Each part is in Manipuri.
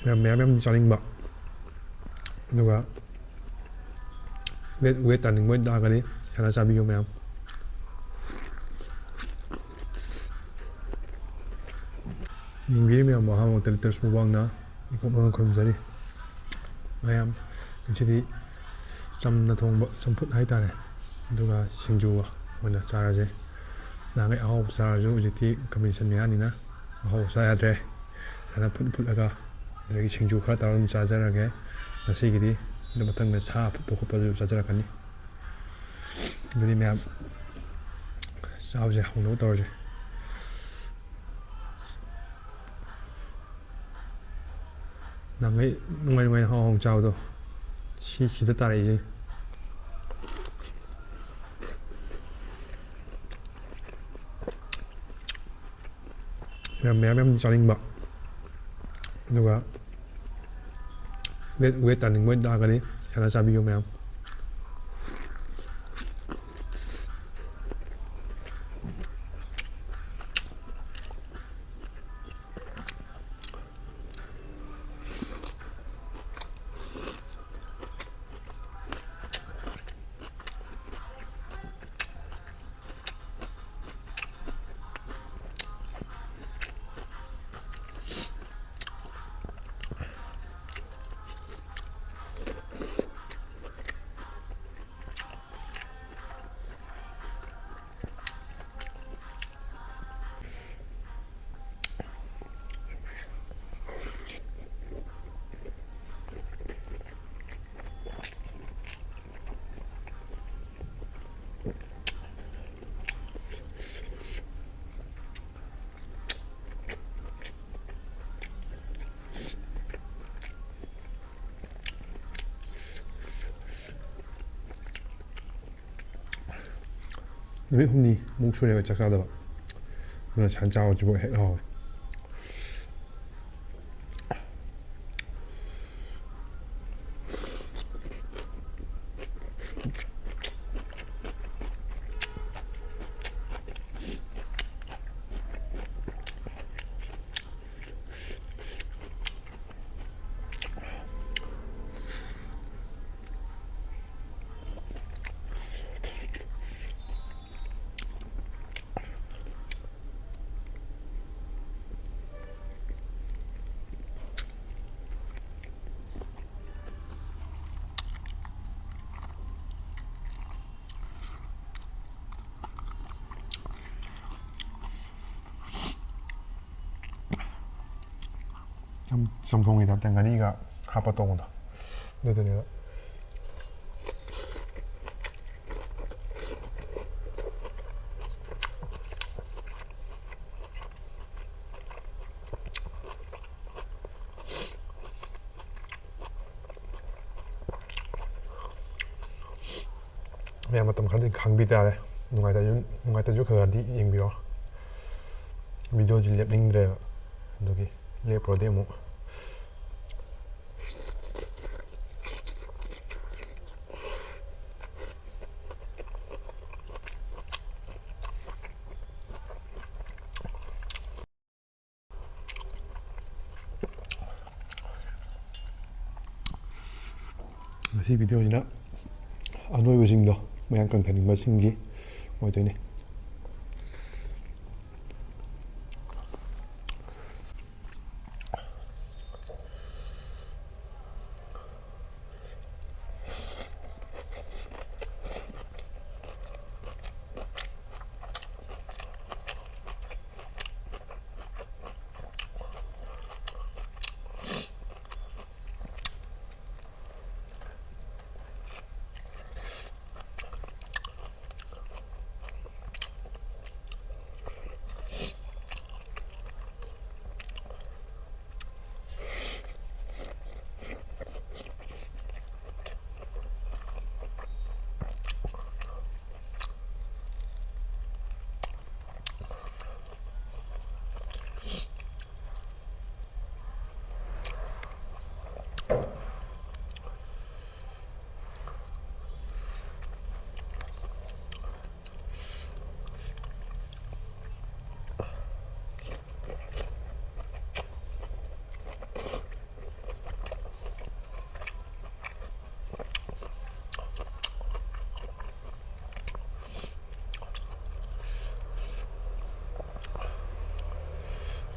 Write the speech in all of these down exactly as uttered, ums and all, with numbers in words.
ꯃꯌꯥꯝ, ꯃꯌꯥꯝ, ꯃꯌꯥꯝ ꯆꯥꯅꯤꯡꯕ, ꯑꯗꯨꯒ weight, weight ꯇꯥꯅꯤꯡꯕ ꯑꯣꯏ ꯇꯥꯔꯒꯗꯤ ꯁꯨꯃꯥꯏꯅ ꯆꯥꯕꯤꯌꯨ ꯃꯌꯥꯝ꯫ ꯌꯦꯡꯕꯤꯔꯤ ꯃꯌꯥꯝꯕꯨ ꯑꯍꯥꯟꯕꯃꯛꯇ Little Small Bag ꯅ ꯏꯀꯣꯛ ꯃꯉꯥ ꯈꯨꯔꯨꯝꯖꯔꯤ꯫ ꯃꯌꯥꯝ, ꯉꯁꯤꯗꯤ ꯆꯝꯅ ꯊꯣꯡꯕ ꯆꯝꯐꯨꯠ ꯍꯥꯏꯇꯥꯔꯦ, ꯑꯗꯨꯒ ꯁꯤꯡꯖꯨꯒ ꯑꯣꯏꯅ ꯆꯥꯔꯁꯦ꯫ ꯅꯍꯥꯟꯈꯩ ꯑꯍꯥꯎꯕ ꯆꯥꯔꯁꯨ ꯍꯧꯖꯤꯛꯇꯤ ꯀꯝꯄꯤꯇꯤꯁꯟ ꯃꯌꯥꯅꯤꯅ ꯑꯍꯥꯎꯕ ꯆꯥ ꯌꯥꯗ꯭ꯔꯦ꯫ ꯁꯨꯃꯥꯏꯅ ꯐꯨꯠ ꯐꯨꯠꯂꯒ, ꯑꯗꯒꯤ ꯁꯤꯡꯖꯨ ꯈꯔ ꯇꯧꯔꯒ ꯑꯗꯨꯝ ꯆꯥꯖꯔꯒꯦ ꯉꯁꯤꯒꯤꯗꯤ꯫ ꯑꯗꯨ ꯃꯊꯪꯗ ꯁꯥ ꯑꯐꯨꯠꯄ ꯈꯣꯠꯄꯁꯨ ꯆꯥꯖꯔꯛꯀꯅꯤ꯫ ꯑꯗꯨꯗꯤ ꯃꯌꯥꯝ, ꯆꯥꯕꯁꯦ ꯍꯧꯅꯕ ꯇꯧꯔꯁꯦ꯫ ꯅꯍꯥꯟꯈꯩ ꯅꯨꯡꯉꯥꯏ ꯅꯨꯡꯉꯥꯏꯅ ꯍꯥꯎ ꯍꯥꯎꯅ ꯆꯥꯕꯗꯣ, ꯁꯤ ꯁꯤꯗ ꯇꯥꯔꯛꯏꯁꯦ꯫ ꯃꯌꯥꯝ, ꯃꯌꯥꯝ, ꯃꯌꯥꯝ ꯆꯥꯅꯤꯡꯕ, ꯑꯗꯨꯒ weight, weight ꯇꯥꯅꯤꯡꯕ ꯑꯣꯏ ꯇꯥꯔꯒꯗꯤ ꯁꯨꯃꯥꯏꯅ ꯆꯥꯕꯤꯌꯨ ꯃꯌꯥꯝ꯫ ꯅꯨꯃꯤꯠ ꯍꯨꯝꯅꯤꯃꯨꯛ ꯁꯨꯔꯦꯕ ꯆꯥꯛ ꯆꯥꯗꯕ, ꯑꯗꯨꯅ ꯁꯟ ꯆꯥꯕꯁꯤꯐꯥꯎ ꯍꯦꯛ ꯍꯥꯎꯋꯦ꯫ ꯌꯥꯝ ꯆꯝꯊꯣꯡꯒꯤ ꯇꯥꯏꯞꯇ ꯉꯥꯔꯤꯒ ꯍꯥꯞꯄ ꯇꯧꯕꯗꯣ, ꯑꯗꯨꯗꯨꯅꯦꯕ꯫ ꯃꯌꯥꯝ ꯃꯇꯝ ꯈꯔꯗꯤ ꯈꯥꯡꯕꯤ ꯇꯥꯔꯦ꯫ ꯅꯨꯡꯉꯥꯏꯇ-, ꯅꯨꯡꯉꯥꯏꯇꯁꯨ ꯈꯔ ꯈꯔꯗꯤ ꯌꯦꯡꯕꯤꯔꯣ꯫ ꯚꯤꯗꯤꯑꯣꯁꯤ ꯂꯦꯞꯅꯤꯡꯗ꯭ꯔꯦꯕ, ꯑꯗꯨꯒꯤ ꯂꯦꯞꯄꯨꯔꯗꯤ ꯑꯃꯨꯛ꯫ ꯉꯁꯤ ꯚꯤꯗꯤꯑꯣꯁꯤꯅ ꯑꯅꯣꯏꯕꯁꯤꯡꯗꯣ, ꯃꯌꯥꯡ ꯀꯪꯊꯅꯤꯡꯕꯁꯤꯡꯒꯤ ꯑꯣꯏꯗꯣꯏꯅꯦ꯫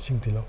ꯏꯁꯤꯡ ꯇꯤꯜꯂꯧ꯫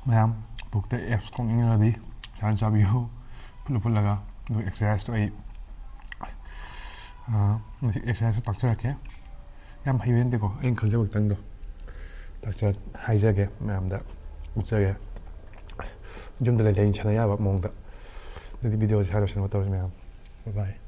ꯃꯌꯥꯝ ꯄꯨꯛꯇ ꯑꯦꯞꯁ ꯊꯣꯛꯅꯤꯡꯉꯒꯗꯤ ꯁꯨꯃꯥꯏꯅ ꯆꯥꯕꯤꯌꯨ, ꯐꯨꯠꯂ ꯐꯨꯠꯂꯒ꯫ ꯑꯗꯨꯒ ꯑꯦꯛꯁꯔꯁꯥꯏꯁꯇꯣ ꯑꯩ ꯑꯦꯛꯁꯔꯁꯥꯏꯁꯇꯣ ꯇꯥꯛꯆꯔꯛꯀꯦ꯫ ꯌꯥꯝ ꯍꯩꯕ ꯅꯠꯇꯦꯀꯣ, ꯑꯩꯅ ꯈꯪꯖꯕ ꯈꯤꯇꯪꯗꯣ ꯇꯥꯛꯆ ꯍꯥꯏꯖꯒꯦ ꯃꯌꯥꯝꯗ, ꯎꯠꯆꯒꯦ꯫ ꯌꯨꯝꯗ ꯂꯩ ꯂꯩ ꯁꯥꯟꯅ ꯌꯥꯕ ꯃꯑꯣꯡꯗ꯫ ꯑꯗꯨꯗꯤ ꯚꯤꯗꯤꯑꯣꯁꯦ ꯁ꯭ꯋꯥꯏ ꯂꯣꯏꯁꯤꯟꯅꯕ ꯇꯧꯔꯁꯤ ꯃꯌꯥꯝ꯫ ꯕꯥꯏ ꯕꯥꯏ꯫